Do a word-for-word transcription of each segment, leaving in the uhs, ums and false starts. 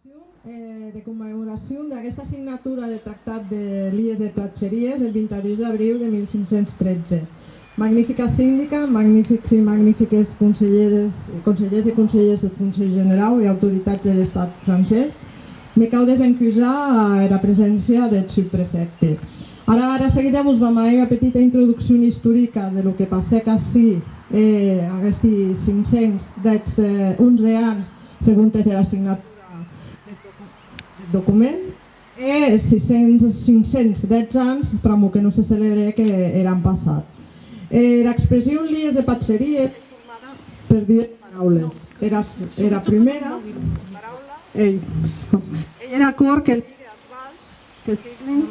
Eh, de commemoracion d'aguesta signatura del Tractat de Lies e Platgeries, eth vint-e-dus d'abriu de mil cinc cents tretze. Magnifica sindica, magnifics e magnifiques conselheres, conselhèrs e conselhèrs deth Conselh Generau e autoritats der Estat francés, me cau desencusar era preséncia deth subprefècte. Ara, ara seguida vos vam a hèr ua petita introduccion istorica de lo que passèc ací, eh, aguesti cinc cents dètz, eh, onze ans, segontes era signatura deth document, e sis cents, cinc cents dètz ans pr'amor que non se celebrèc, eh, er an passat. Era expression lies e patgeries ei formada per dues paraules. Era, era prumèra, ei, ei er acòrd que ligue as vals, que signen,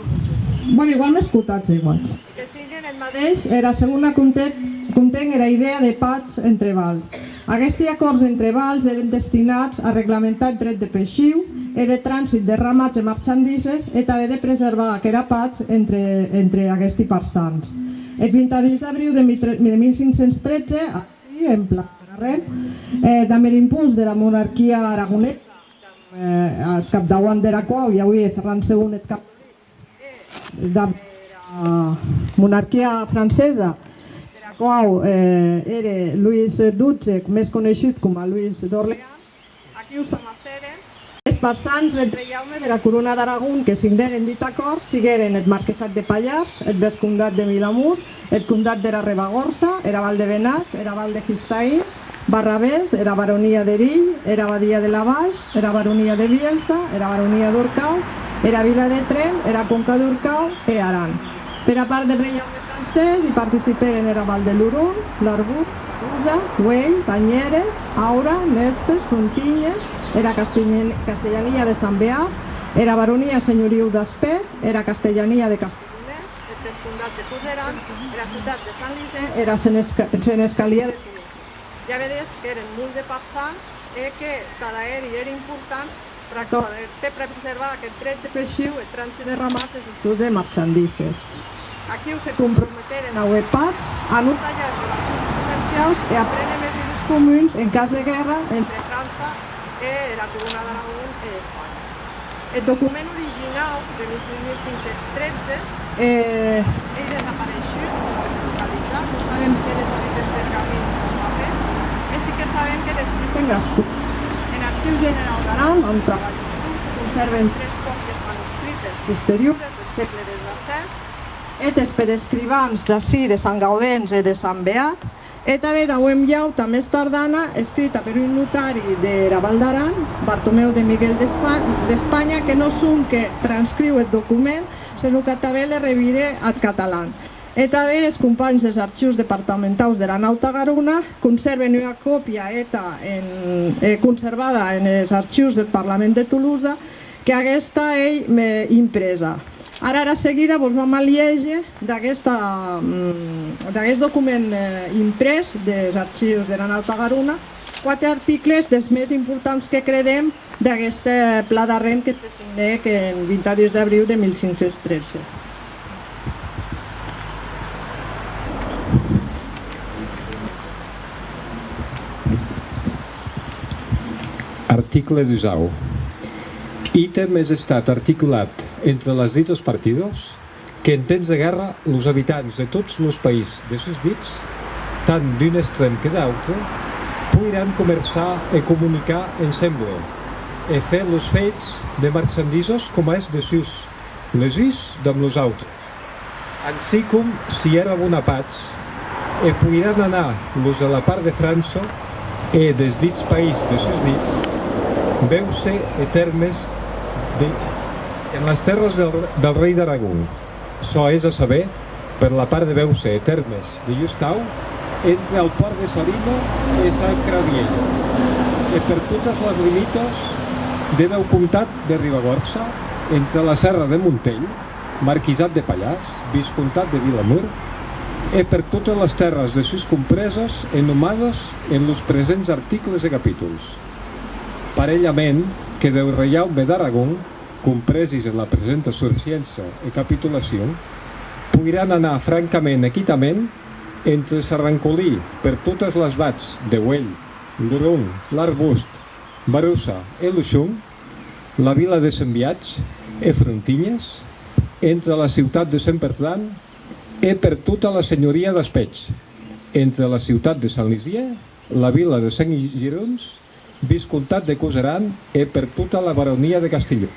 bueno, igual m'escotatz, igual. Que signen eth madeish. Era segona conten, conten era idèa de patz entre vals. Aguesti acòrds entre vals èren destinats a reglamentar eth dret de peixiu e de transit de ramats e marchandises e tanben de preservar aquera patz entre, entre aguesti parsans. Eth vint-e-dus d'abriu de mil tre-, de mil cinc cents tretze, ací, en plan arren, eh, damb er impuls dera monarquia aragonesa, eh, ath capdauant dera quau i auie Ferran segon eth cap damb era monarquia francesa, dera quau, eh, ère Luis dotze, mès coneishut coma Luis d'Orleans. Aquiu s'amassèren es parsans deth reiaume dera Corona d'Aragon que signèren dit acòrd, sigueren eth Marquesat de Palhars, eth Vescomtat de Vilamur, eth Comtat dera Ribagòrça, era Val de Benàs, era Val de Histaín, Barravés, era Baronia d'Erill, era Badia de Lavaish, era Baronia de Bielsa, era Baronia d'Orcau, era Vila de Tremp, era Conca d'Orcau e Aran. Pera part deth reiaume francés i participèren era Val de Loron, l'Arboç, Usa, Uelh, Banheres, Aura, Nèstes, Fontinhes, era Castelhan-, Castelhania de Sant Beat, era Baronia Senhoriu d'Aspèth, era Castelhania de Castellonès, eth Vescomtat de Puigcerdà, era ciutat de Sant Lisèr, era Senesca-, Senescalia de Tolosa. Ja vedetz qu'èren molt de parsans e que tada eri ère important pr'aquò, eh, per preservar aqueth dret de peixiu, eth transit de ramats e sustot de marchandises. Aquiu se comprometeren a auer patz, a non talhar es relacions comerciaus e a préner mesures comuns en cas de guèrra entre França e era Corona d'Aragon e Espanha. Eth document originau de mil cinc cents tretze, eh, ei desapareishut, localizat, non sabem se l'èi escrit per camin en papèr, mès sí que sabem que l'èi escrit en gascon. En Archiu Generau d'Aran, on trabalhen, se consèrven tres còpies manuscrites posteriores deth sègle dètz-e-sèt, hètes per escrivans d'ací de Sant Gaudenç e de Sant Beat, e tanben n'auem ua auta mès tardana, escrita per un notari dera Val d'Aran, Bartomeu de Miguel d'Espa-, d'Espanha, que non sonque transcriu eth document, senon que tanben le revire ath catalan. E tanben es companhs des archius departamentaus dera Nauta Garona consèrven ua còpia hèta en, e conservada enes archius deth Parlament de Tolosa, que aguesta ei, eh, impresa. Ara, ara seguida, vos vam a liéger d'aguesta, mm, d'aguest document, eh, imprés des archius dera Nauta Garona, quate articles des mès importants que credem d'aguest, eh, plan d'arren que se signèc en vint-e-dus d'abriu de mil cinc cents tretze. Article dusau. Item es estat articulat entre las ditas partidas qu'en temps de guèrra los abitants de tots los país dessús dits, tant d'un extrèm que de l'autre, poiràn comerçar e comunicar ensemble, e fèr los fèits de marchandises coma es dessús, les uns damb los autres. Ansi com si èra bona patz, e poiràn anar los de la part de França e des dits país dessús dits, Bèuse e Tèrmes de, en las tèrras del, del rei d'Aragon, çò es a saber, per la part de Bèuse e Tèrmes de Lhustau, entre el pòrt de Salina e Sant Cradièl, e per totas las limitas de deu comtat de Ribagòrça, entre la Sèrra de Montelh, Marquisat de Palhars, Viscomtat de Vilamur, e per totes las tèrras dessús compresas e nomadas en los presents articles e capítols. Parelhament que deu reiaume d'Aragon, compresis en la presenta surciéncia e capitulacion, poiràn anar francament e quitament entre s'arrancolir per totes las vats de Uelh, Loron, l'Arboç, Barusa e Luchon, la vila de Sent Viatge e Frontinhas, entre la ciutat de Sent Bertran e per tota la senhoria d'Aspèch, entre la ciutat de Sant Lisièr, la vila de Sent Girons, viscomtat de Coseran e per tota la baronia de Castilhon.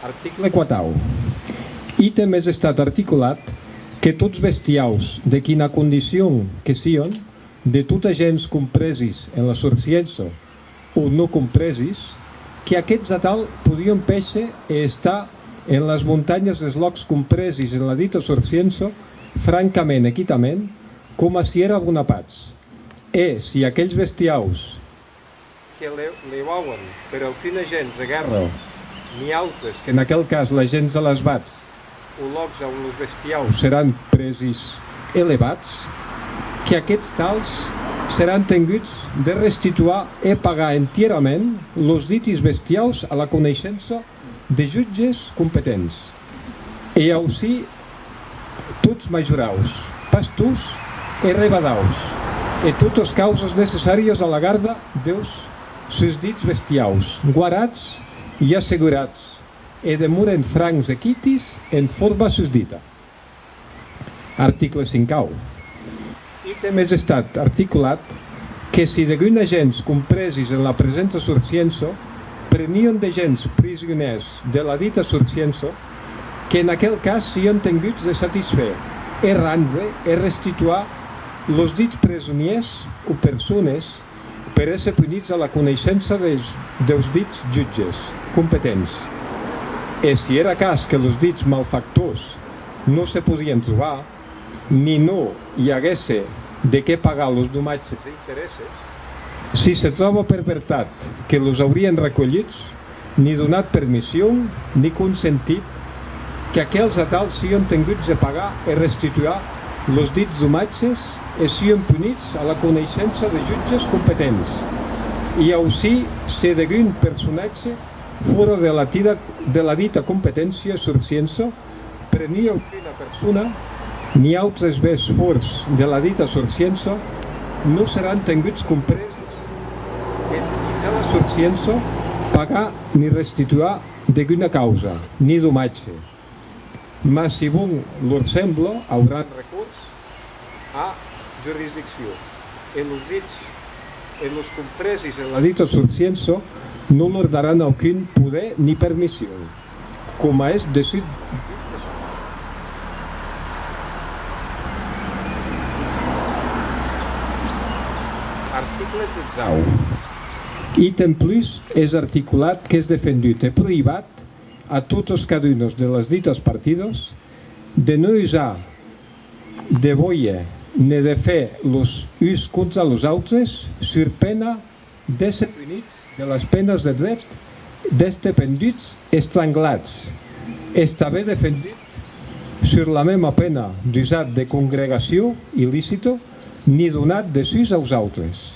Article quatau. Item es estat articulat que tots bestiaus, de quina condicion que sian, de tota gents compresis en la sorciença o non compresis, que aqueths atal podian péisher e estar en las montanhas des lòcs compresis en la dita sorciença francament e quitament, coma si èra bona patz. E si aquelhs bestiaus que le-, levauen per aucuna gents de guèrra, ni autes, qu'en aquel cas la gents de las vats, o lòcs a on los bestiaus seràn presis e levats, que aqueths tals seràn tenguts de restituar e pagar entierament los ditis bestiaus a la coneishença de jutges competents, e aussí tots majoraus, pastors e rebadaus, e totas causas necessàrias a la garda deus susdits bestiaus, guarats e assegurats, e demoren francs e quitis en forma susdita. Article cincau. Item es estat articulat que si degun agents compresis en la presenta sorciença prenion de gents prisonèrs de la dita sorciença, qu'en aquel cas sian tenguts de satisfèr e randre e restituar los dits presonièrs o persones per èsser punits a la coneishença des, deus dits jutges competents. E si èra cas que los dits malfactors non se podien trobar, ni non i aguèsse de qué pagar los domatges e interèsses, si se tròba per vertat que los aurien recuelhuts, ni donat permission, ni consentit, qu'aquels atals sian tenguts de pagar e restituar los dits domatges e sian punits a la coneishença de jutges competents. E aussí, se degun personatge fora de la tida, de la dita competéncia sorciença, prenia aucuna persona, ni autres bens fòrts de la dita sorciença, non seràn tenguts compreses en dins la sorciença pagar ni restituar deguna causa, ni domatge. Mas si bon lor sembla, auràn recors a jurisdiccion, e los dits, e los compresis en la dita sorciença non lor daràn aucun poder ni permission, coma es dessús. Article tretzau. Item plus, es articulat qu'es defendut e prohibat a totas cadunas de las ditas partidas de non usar de vòlher ne de fèr los uns contra los autres, sur pena d'èsser punits de las penas de dret d'èster penduts, estranglats, es tanben defendut sur la mema pena d'usat de congregacion illicita, ni donat dessús aus autres.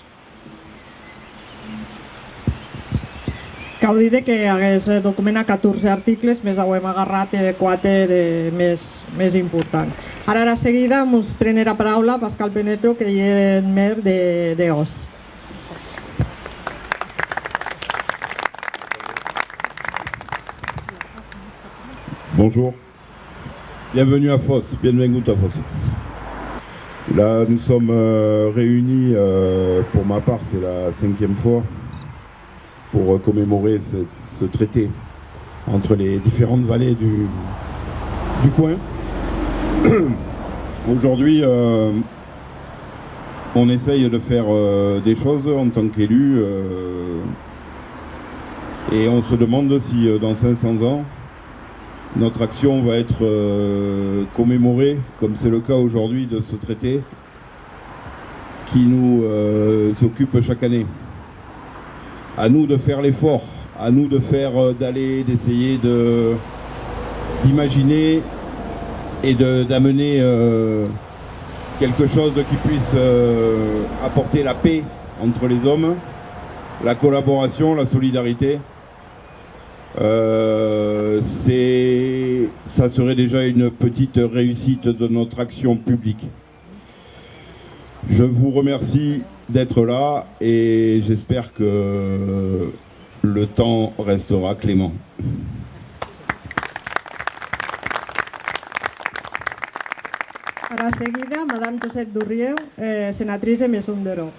Cau díder que aguest document a catorze articles, mès auem agarrat, eh, quate de mès, mès importants. Ara, ara seguida, mos prene era paraula Pascal Penetto, qu'ei eth mèr de, de Òs. Bonjour. Bienvenue à Fosse, bienvenue à Fosse. Là, nous sommes, euh, réunis, euh, pour ma part, c'est la cinquième fois pour, euh, commémorer ce, ce traité entre les différentes vallées du, du coin. Aujourd'hui, euh, on essaye de faire, euh, des choses en tant qu'élu, euh, et on se demande si, euh, dans cinq cents ans, notre action va être, euh, commémorée, comme c'est le cas aujourd'hui de ce traité qui nous, euh, occupe chaque année. À nous de faire l'effort, à nous de faire, euh, d'aller, d'essayer de, d'imaginer et de, d'amener, euh, quelque chose qui puisse, euh, apporter la paix entre les hommes, la collaboration, la solidarité. Euh, c'est, ça serait déjà une petite réussite de notre action publique. Je vous remercie d'être là et j'espère que le temps restera clément. Ara seguida, Madame Josette Dourrieu, eh, senatrice de Maisons de l'Europe.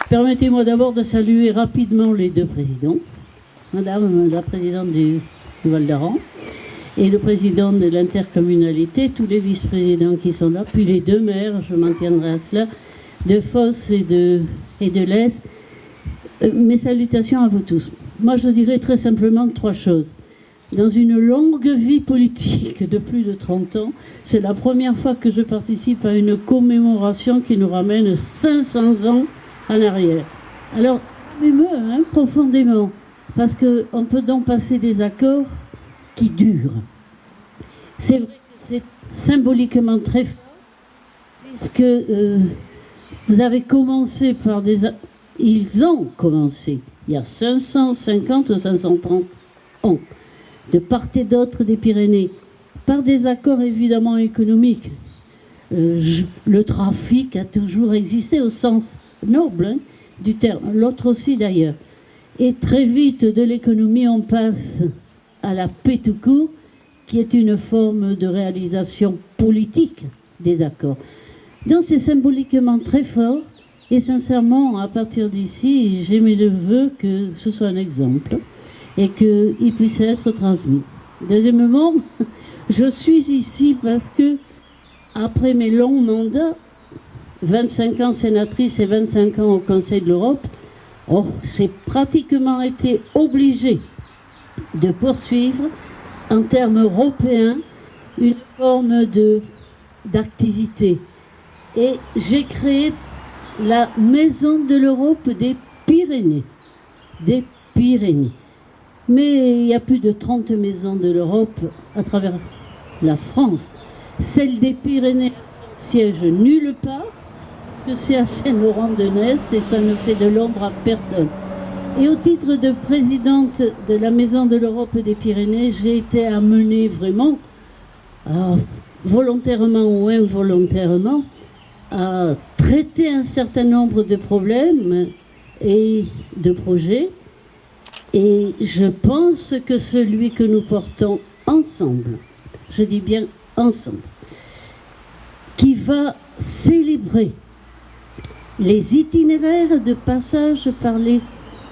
Permettez-moi d'abord de saluer rapidement les deux présidents, Madame la Présidente du, du Val d'Aran et le Président de l'intercommunalité, tous les vice-présidents qui sont là, puis les deux maires, je m'en tiendrai à cela, de Fosse et de, et de Lesse. Euh, mes salutations à vous tous. Moi, je dirais très simplement trois choses. Dans une longue vie politique de plus de trente ans, c'est la première fois que je participe à une commémoration qui nous ramène cinq cents ans en arrière. Alors, ça m'émeut, hein, profondément, parce qu'on peut donc passer des accords qui durent. C'est vrai que c'est symboliquement très fort, puisque euh, vous avez commencé par des... Ils ont commencé il y a cinq cent cinquante ou cinq cent trente ans, de part et d'autre des Pyrénées, par des accords évidemment économiques. Euh, je- le trafic a toujours existé au sens noble, hein, du terme, l'autre aussi d'ailleurs. Et très vite, de l'économie, on passe à la paix tout court, qui est une forme de réalisation politique des accords. Donc c'est symboliquement très fort et sincèrement, à partir d'ici, j'émets le vœu que ce soit un exemple et qu'il puisse être transmis. Deuxièmement, je suis ici parce que, après mes longs mandats, vingt-cinq ans sénatrice et vingt-cinq ans au Conseil de l'Europe, oh, j'ai pratiquement été obligée de poursuivre en termes européens une forme de d'activité. Et j'ai créé la Maison de l'Europe des Pyrénées. Des Pyrénées. Mais il y a plus de trente maisons de l'Europe à travers la France. Celle des Pyrénées a son siège nulle part, parce que c'est à Saint-Laurent-de-Nesse et ça ne fait de l'ombre à personne. Et au titre de présidente de la Maison de l'Europe des Pyrénées, j'ai été amenée vraiment, euh, volontairement ou involontairement, à traiter un certain nombre de problèmes et de projets. Et je pense que celui que nous portons ensemble, je dis bien ensemble, qui va célébrer les itinéraires de passage par les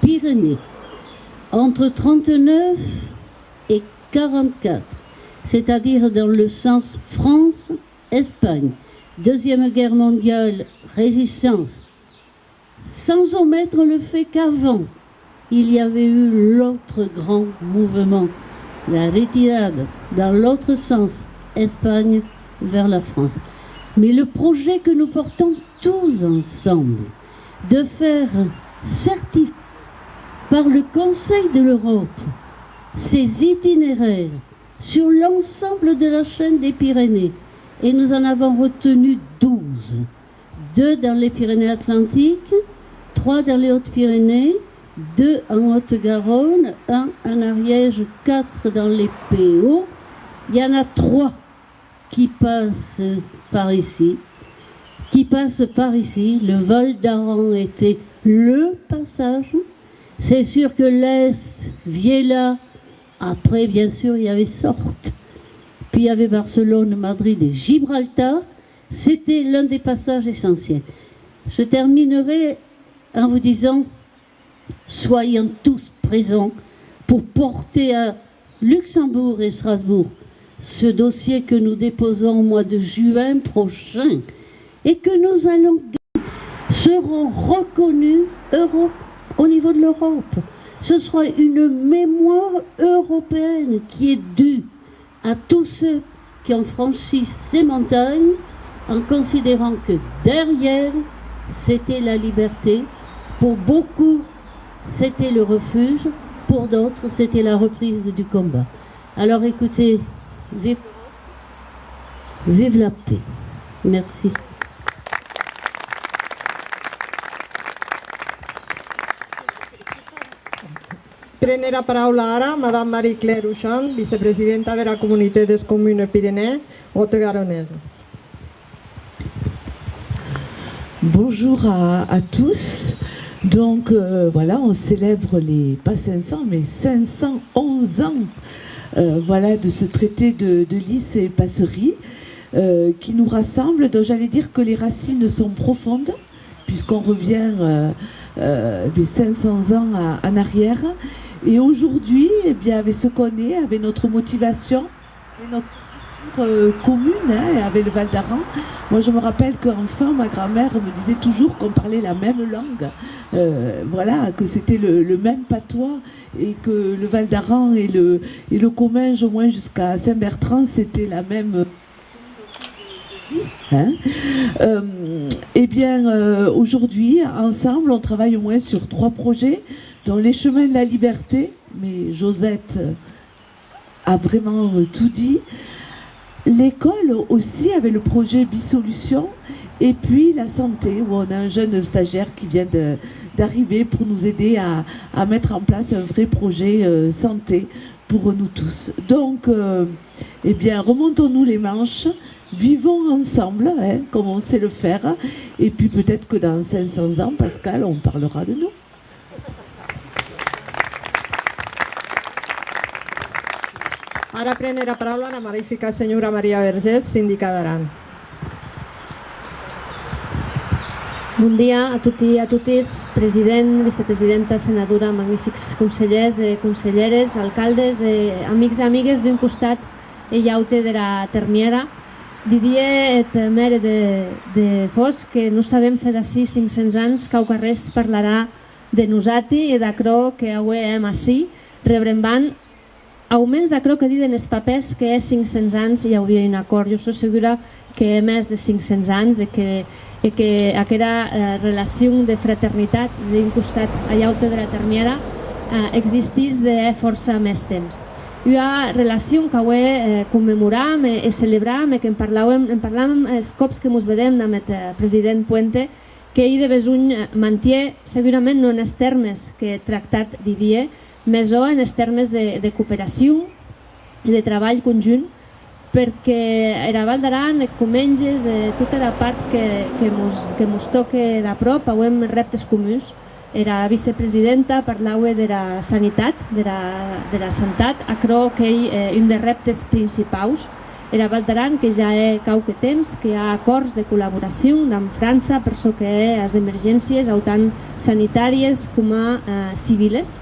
Pyrénées entre trente-neuf et quarante-quatre, c'est-à-dire dans le sens France-Espagne, Deuxième Guerre mondiale, résistance, sans omettre le fait qu'avant, il y avait eu l'autre grand mouvement, la retirada dans l'autre sens, Espagne vers la France. Mais le projet que nous portons tous ensemble, de faire certifier par le Conseil de l'Europe ces itinéraires sur l'ensemble de la chaîne des Pyrénées, et nous en avons retenu douze. Deux dans les Pyrénées-Atlantiques, trois dans les Hautes-Pyrénées, deux en Haute-Garonne, un en Ariège, quatre dans les P O. Il y en a trois qui passent par ici, qui passent par ici. Le Val d'Aran était le passage. C'est sûr que l'Est, Vielha, après, bien sûr, il y avait Sort, puis il y avait Barcelone, Madrid et Gibraltar. C'était l'un des passages essentiels. Je terminerai en vous disant, soyons tous présents pour porter à Luxembourg et Strasbourg ce dossier que nous déposons au mois de juin prochain et que nous allons seront reconnus Euro- au niveau de l'Europe. Ce sera une mémoire européenne qui est due à tous ceux qui ont franchi ces montagnes en considérant que derrière, c'était la liberté. Pour beaucoup, c'était le refuge. Pour d'autres, c'était la reprise du combat. Alors écoutez, vive, vive la paix. Merci. Pren era paraula ara Madame Marie-Claire Auchan, vicepresidenta dera Comunité des Communes Pyrénées, Haute-Garonnaise. Bonjour à, à tous. Donc euh, voilà, on célèbre les, pas cinq cents, mais cinq cent onze ans, euh, voilà, de ce traité de, de Lys et Passerie, euh, qui nous rassemble, dont j'allais dire que les racines sont profondes, puisqu'on revient euh, euh, des cinq cents ans à- en arrière. Et aujourd'hui, eh bien, avec ce qu'on est, avec notre motivation, et notre culture euh, commune hein, avec le Val d'Aran. Moi, je me rappelle qu'enfant, ma grand-mère me disait toujours qu'on parlait la même langue. Euh, voilà, que c'était le, le même patois et que le Val d'Aran et le, et le Comminges, au moins jusqu'à Saint-Bertrand, c'était la même hein. Euh, eh bien, euh, aujourd'hui, ensemble, on travaille au moins sur trois projets, dont les chemins de la liberté, mais Josette a vraiment euh, tout dit. L'école aussi avec le projet Bisolution et puis la santé où on a un jeune stagiaire qui vient de- d'arriver pour nous aider à, à mettre en place un vrai projet euh, santé pour nous tous. Donc, euh, eh bien, remontons-nous les manches, vivons ensemble, hein, comme on sait le faire, et puis peut-être que dans cinq cents ans, Pascal, on parlera de nous. Ara pren era paraula era magnifica senhora Maria Vergés, sindica d'Aran. Bon dia a toti e a totis, president, vicepresidenta, senadora, magnifics conselhèrs e conselhères, alcaldes e amics e amigues d'un costat e l'aute dera termièra. Didie eth mère de, de Fòs que non sabem se d'ací cinc cents ans quauquarrés parlarà de nosati e d'aquerò que aué èm ací, rebrembant, aumens aquerò que diden es papèrs que hè cinc cents ans i auie un acòrd. Jo sò segura que hè mès de cinc cents ans e que, e que aquera eh, relacion de fraternitat d'un costat a l'aute dera termièra eh, existís de hè fòrça mès temps. Ua relacion qu'aué eh, commemoram e, e celebram e que'n parlàuem, en parlàvem es còps que mos vedem damb eth eh, president Puente, qu'ei de besonh eh, mantier, segurament non enes tèrmes que tractat didie, mès òc enes tèrmes de, de cooperacion e de trabalh conjunt, perque era Val d'Aran, eth Comenges e tota era part que, que, mos, que mos tòque d'apròp, auem rèptes comuns. Era vicepresidenta parlaue dera sanitat, dera, dera santat, aquerò qu'ei eh, un des rèptes principaus. Era Val d'Aran, que ja hè quauque temps que a acòrds de collaboracion damb França per çò que hè as emergéncies, autant sanitàries coma eh, civiles.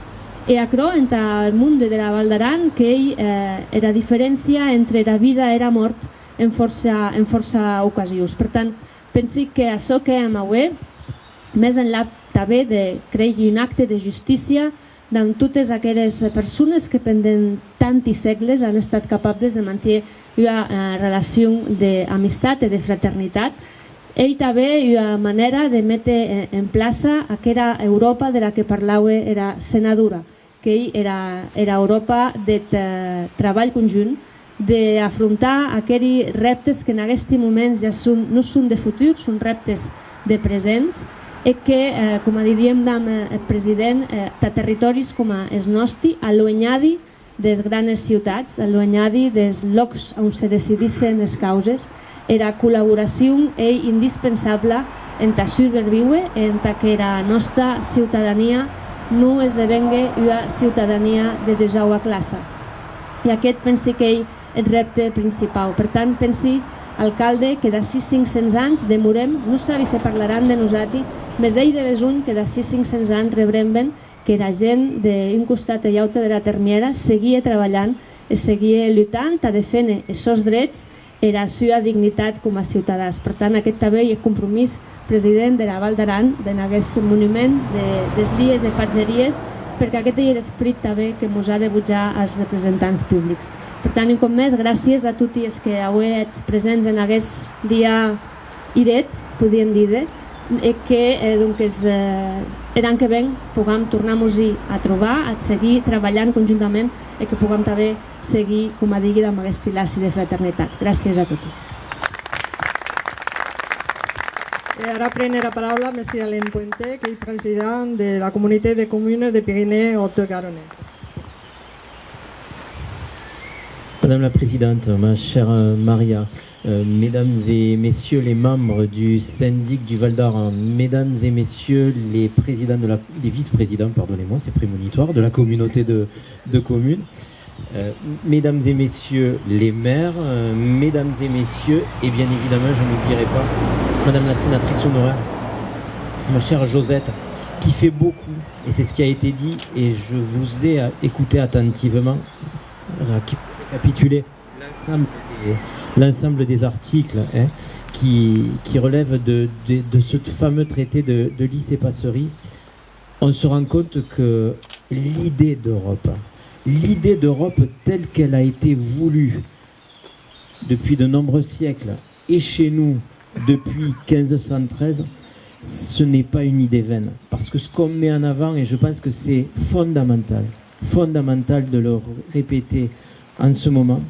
E aquerò, entà eth monde dera Val d'Aran, qu'ei eh, era diferéncia entre era vida e era mòrt en fòrça, en fòrça ocasions. Per tant, pensi que açò que hèm aué, mès enlà tanben de creigui un acte de justícia damb totes aqueres persones que pendent tanti sègles an estat capables de mantier ua eh, relacion d'amistat e de fraternitat. Ei tanben ua manèra de méter eh, en plaça aquera Euròpa dera que parlaue era senadora, qu'ei era, era Euròpa deth eh, trabalh conjunt, d'afrontar aqueri rèptes que en aguesti moments ja son, non son de futur, son rèptes de presents, e que, eh, coma didíem damb eh, eth president, eh, tà territòris coma es nòsti, aluenhadi des granes ciutats, aluenhadi des lòcs a on se decidissen es causes, era collaboracion ei indispensabla entà susbervíuer e entà qu'era nòsta ciutadania non esdevengue ua ciutadania de dusaua classa. E aqueth pensi qu'ei eth rèpte principau. Per tant, pensi, alcalde, que d'ací cinc cents ans demorem, non sabi se parlaràn de nosati, mès ei de besonh que d'ací cinc cents ans rebremben qu'era gent d'un costat e l'aute dera termièra seguie trabalhant e seguie lutant tà deféner es sòns drets e era sua dignitat coma ciutadans. Per tant, aqueth tanben ei eth compromís, president, dera Val d'Aran, d'en aguest monument de, des lies e patgeries, perque aqueth ei er esprit tanben que mos a de botjar as representants publics. Per tant, un còp mès, gràcies a toti es que aué ètz presents en aguest dia iret, podíem díder, e que, eh, donques, eh, er an que ven pogam tornar-mos-i a trobar, a seguir trabalhant conjuntament e que pogam tanben seguir, coma digui, damb aguesti laci de fraternitat. Gràcies a toti. E ara pren era paraula Messier Alain Puente, qu'ei president de la Comunauté de Communes de Pyrénées Haute-Garonne. Madame la Présidente, ma chère, euh, Maria, euh, Mesdames et Messieurs les membres du syndic du Val d'Aran, Mesdames et Messieurs les présidents de la, les vice-présidents, pardonnez-moi, c'est prémonitoire, de la communauté de, de communes, euh, Mesdames et Messieurs les maires, euh, Mesdames et Messieurs, et bien évidemment, je n'oublierai pas Madame la sénatrice honoraire, ma chère Josette, qui fait beaucoup, et c'est ce qui a été dit, et je vous ai, euh, écouté attentivement, récapituler l'ensemble des, l'ensemble des articles, hein, qui, qui relèvent de, de, de ce fameux traité de, de Lys-et-Passerie, on se rend compte que l'idée d'Europe, l'idée d'Europe telle qu'elle a été voulue depuis de nombreux siècles et chez nous depuis quinze cent treize, ce n'est pas une idée vaine. Parce que ce qu'on met en avant, et je pense que c'est fondamental, fondamental de le répéter en ce moment,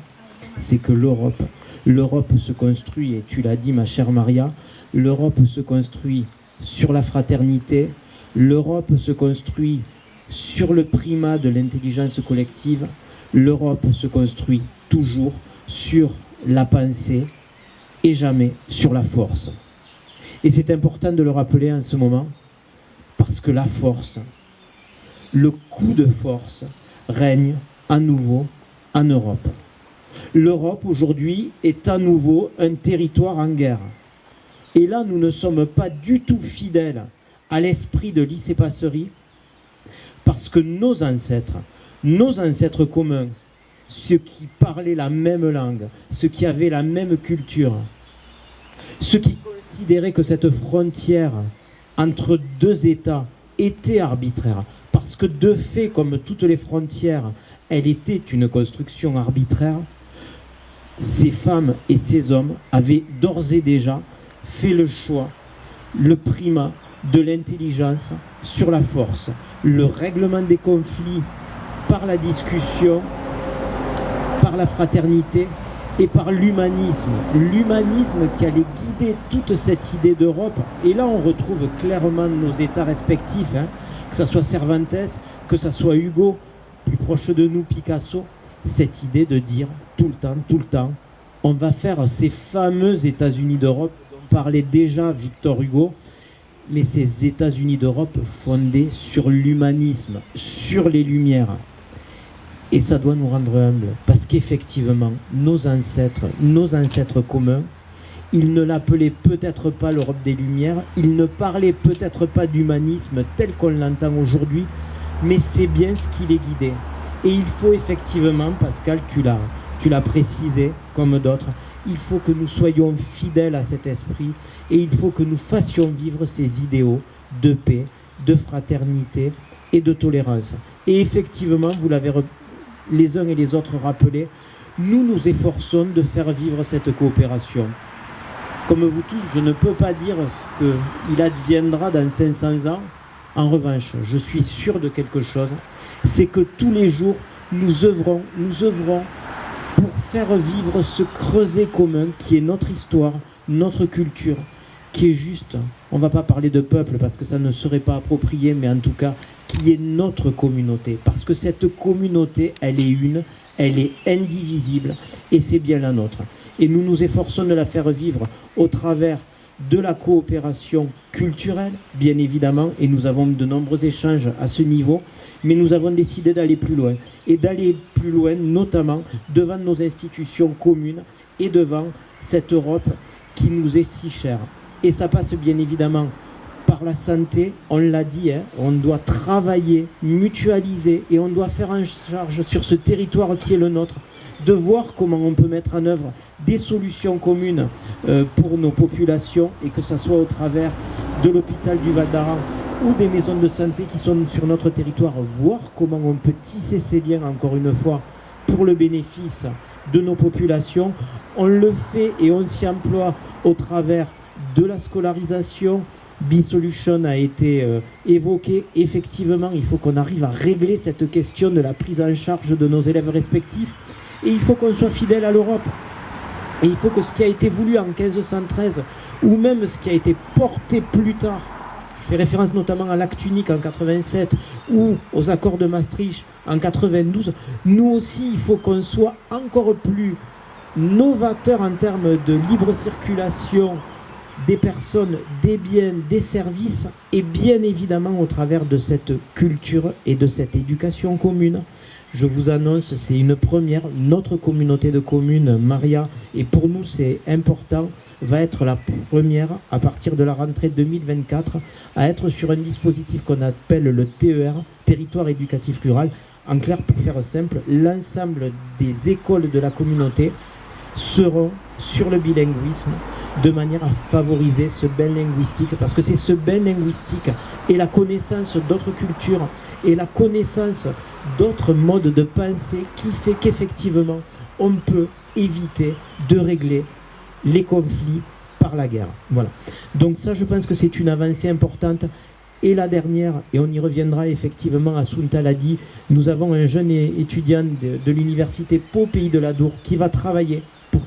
c'est que l'Europe, l'Europe se construit, et tu l'as dit, ma chère Maria, l'Europe se construit sur la fraternité, l'Europe se construit sur le primat de l'intelligence collective, l'Europe se construit toujours sur la pensée et jamais sur la force. Et c'est important de le rappeler en ce moment, parce que la force, le coup de force règne à nouveau en Europe. L'Europe aujourd'hui est à nouveau un territoire en guerre. Et là, nous ne sommes pas du tout fidèles à l'esprit de Lys-et-Passerie, parce que nos ancêtres, nos ancêtres communs, ceux qui parlaient la même langue, ceux qui avaient la même culture, ceux qui considéraient que cette frontière entre deux États était arbitraire, parce que de fait, comme toutes les frontières, elle était une construction arbitraire, ces femmes et ces hommes avaient d'ores et déjà fait le choix, le primat de l'intelligence sur la force, le règlement des conflits par la discussion, par la fraternité et par l'humanisme. L'humanisme qui allait guider toute cette idée d'Europe. Et là, on retrouve clairement nos États respectifs, hein, que ce soit Cervantes, que ce soit Hugo, plus proche de nous, Picasso, cette idée de dire tout le temps, tout le temps, on va faire ces fameux États-Unis d'Europe dont parlait déjà Victor Hugo, mais ces États-Unis d'Europe fondés sur l'humanisme, sur les Lumières. Et ça doit nous rendre humbles, parce qu'effectivement, nos ancêtres, nos ancêtres communs, ils ne l'appelaient peut-être pas l'Europe des Lumières, ils ne parlaient peut-être pas d'humanisme tel qu'on l'entend aujourd'hui, mais c'est bien ce qui les guidait. Et il faut effectivement, Pascal, tu l'as, tu l'as précisé, comme d'autres, il faut que nous soyons fidèles à cet esprit et il faut que nous fassions vivre ces idéaux de paix, de fraternité et de tolérance. Et effectivement, vous l'avez re-, les uns et les autres rappelé, nous nous efforçons de faire vivre cette coopération. Comme vous tous, je ne peux pas dire ce qu'il adviendra dans cinq cents ans. En revanche, je suis sûr de quelque chose, c'est que tous les jours, nous œuvrons, nous œuvrons pour faire vivre ce creuset commun qui est notre histoire, notre culture, qui est juste, on va pas parler de peuple parce que ça ne serait pas approprié, mais en tout cas, qui est notre communauté. Parce que cette communauté, elle est une, elle est indivisible, et c'est bien la nôtre. Et nous nous efforçons de la faire vivre au travers de la coopération culturelle, bien évidemment, et nous avons de nombreux échanges à ce niveau, mais nous avons décidé d'aller plus loin, et d'aller plus loin, notamment devant nos institutions communes et devant cette Europe qui nous est si chère. Et ça passe bien évidemment par la santé, on l'a dit, hein, on doit travailler, mutualiser, et on doit faire en charge sur ce territoire qui est le nôtre, de voir comment on peut mettre en œuvre des solutions communes, euh, pour nos populations, et que ça soit au travers de l'hôpital du Val d'Aran ou des maisons de santé qui sont sur notre territoire, voir comment on peut tisser ces liens, encore une fois, pour le bénéfice de nos populations. On le fait et on s'y emploie au travers de la scolarisation. Bisolution a été, euh, évoqué. Effectivement, il faut qu'on arrive à régler cette question de la prise en charge de nos élèves respectifs. Et il faut qu'on soit fidèle à l'Europe. Et il faut que ce qui a été voulu en quinze cent treize, ou même ce qui a été porté plus tard, je fais référence notamment à l'Acte unique en quatre-vingt-sept ou aux accords de Maastricht en quatre-vingt-douze, nous aussi, il faut qu'on soit encore plus novateur en termes de libre circulation des personnes, des biens, des services, et bien évidemment au travers de cette culture et de cette éducation commune. Je vous annonce, c'est une première. Notre communauté de communes, Maria, et pour nous c'est important, va être la première à partir de la rentrée deux mille vingt-quatre à être sur un dispositif qu'on appelle le T E R, territoire éducatif rural. En clair, pour faire simple, l'ensemble des écoles de la communauté seront sur le bilinguisme de manière à favoriser ce bain linguistique, parce que c'est ce bain linguistique et la connaissance d'autres cultures et la connaissance d'autres modes de pensée qui fait qu'effectivement on peut éviter de régler les conflits par la guerre. Voilà. Donc ça, je pense que c'est une avancée importante. Et la dernière, et on y reviendra effectivement, Assunta l'a dit, nous avons un jeune é- étudiant de, de l'université Pau Pays de l'Adour qui va travailler pour,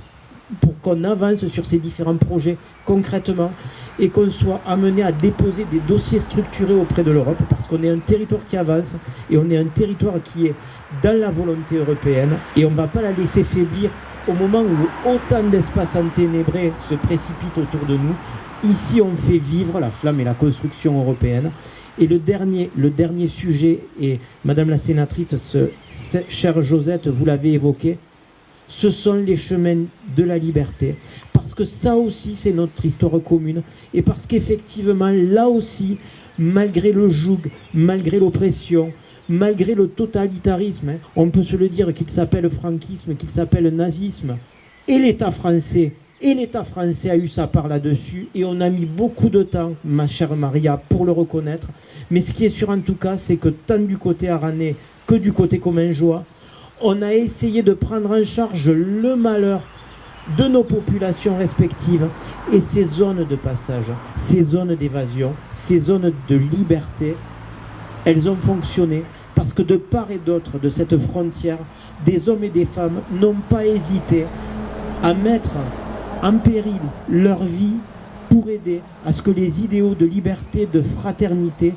pour qu'on avance sur ces différents projets concrètement et qu'on soit amené à déposer des dossiers structurés auprès de l'Europe, parce qu'on est un territoire qui avance et on est un territoire qui est dans la volonté européenne et on ne va pas la laisser faiblir au moment où autant d'espaces enténébrés se précipitent autour de nous. Ici, on fait vivre la flamme et la construction européenne. Et le dernier, le dernier sujet, et Madame la sénatrice, ce- ce- chère Josette, vous l'avez évoqué, ce sont les chemins de la liberté. Parce que ça aussi, c'est notre histoire commune. Et parce qu'effectivement, là aussi, malgré le joug, malgré l'oppression, malgré le totalitarisme, hein, on peut se le dire, qu'il s'appelle franquisme, qu'il s'appelle nazisme, et l'État français, et l'État français a eu sa part là-dessus, et on a mis beaucoup de temps, ma chère Maria, pour le reconnaître. Mais ce qui est sûr en tout cas, c'est que tant du côté aranais que du côté commingeois, on a essayé de prendre en charge le malheur de nos populations respectives et ces zones de passage, ces zones d'évasion, ces zones de liberté, elles ont fonctionné parce que de part et d'autre de cette frontière, des hommes et des femmes n'ont pas hésité à mettre en péril leur vie pour aider à ce que les idéaux de liberté, de fraternité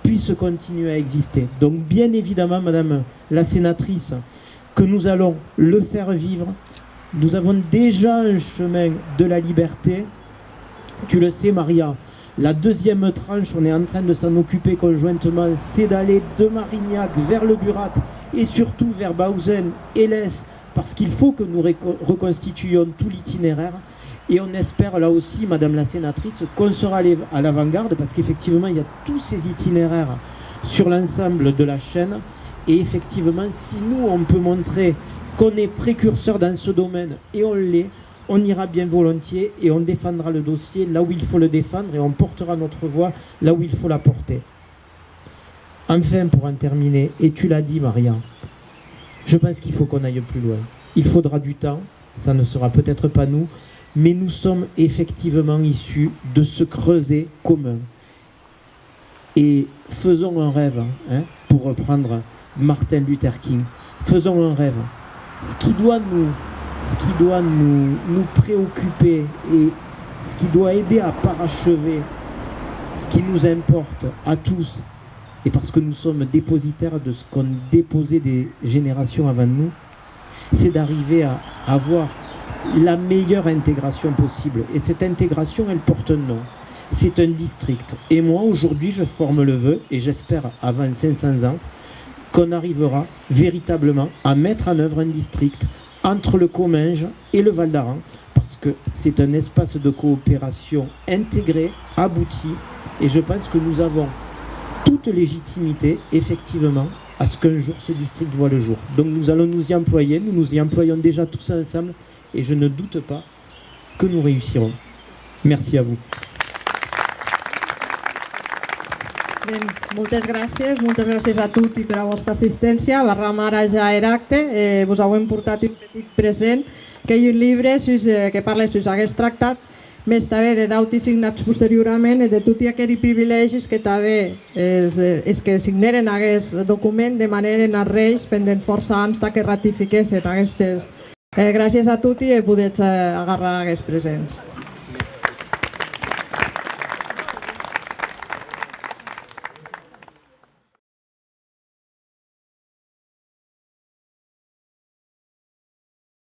puissent continuer à exister. Donc, bien évidemment, Madame la sénatrice, que nous allons le faire vivre. Nous avons déjà un chemin de la liberté. Tu le sais, Maria, la deuxième tranche, on est en train de s'en occuper conjointement, c'est d'aller de Marignac vers le Burat et surtout vers Bausen et Lès, parce qu'il faut que nous réco- reconstituions tout l'itinéraire. Et on espère là aussi, Madame la sénatrice, qu'on sera à l'avant-garde, parce qu'effectivement, il y a tous ces itinéraires sur l'ensemble de la chaîne. Et effectivement, si nous, on peut montrer qu'on est précurseur dans ce domaine, et on l'est, on ira bien volontiers et on défendra le dossier là où il faut le défendre et on portera notre voix là où il faut la porter. Enfin, pour en terminer, et tu l'as dit, Maria, je pense qu'il faut qu'on aille plus loin. Il faudra du temps, ça ne sera peut-être pas nous, mais nous sommes effectivement issus de ce creuset commun. Et faisons un rêve, hein, pour reprendre Martin Luther King. Faisons un rêve. Ce qui doit nous, ce qui doit nous, nous préoccuper et ce qui doit aider à parachever ce qui nous importe à tous, et parce que nous sommes dépositaires de ce qu'ont déposé des générations avant nous, c'est d'arriver à avoir la meilleure intégration possible. Et cette intégration, elle porte un nom. C'est un district. Et moi, aujourd'hui, je forme le vœu, et j'espère avant cinq cents ans, qu'on arrivera véritablement à mettre en œuvre un district entre le Comminges et le Val d'Aran, parce que c'est un espace de coopération intégré, abouti, et je pense que nous avons toute légitimité, effectivement, à ce qu'un jour ce district voit le jour. Donc nous allons nous y employer, nous nous y employons déjà tous ensemble, et je ne doute pas que nous réussirons. Merci à vous. Ben, moltes gràcies, moltes gràcies a toti per a vòsta assisténcia. Barram ara ja er acte, eh, vos auem portat un petit present, qu'ei un libre sus, eh, que parle sus aguest tractat, mès tanben de d'auti signats posteriorament e de toti aqueri privilègis que tanben es, eh, es que signèren aguest document demanèren as reis pendent fòrça ans tà que ratifiquèssen aguestes. Eh, gràcies a toti e podetz, eh, agarrar aguest present.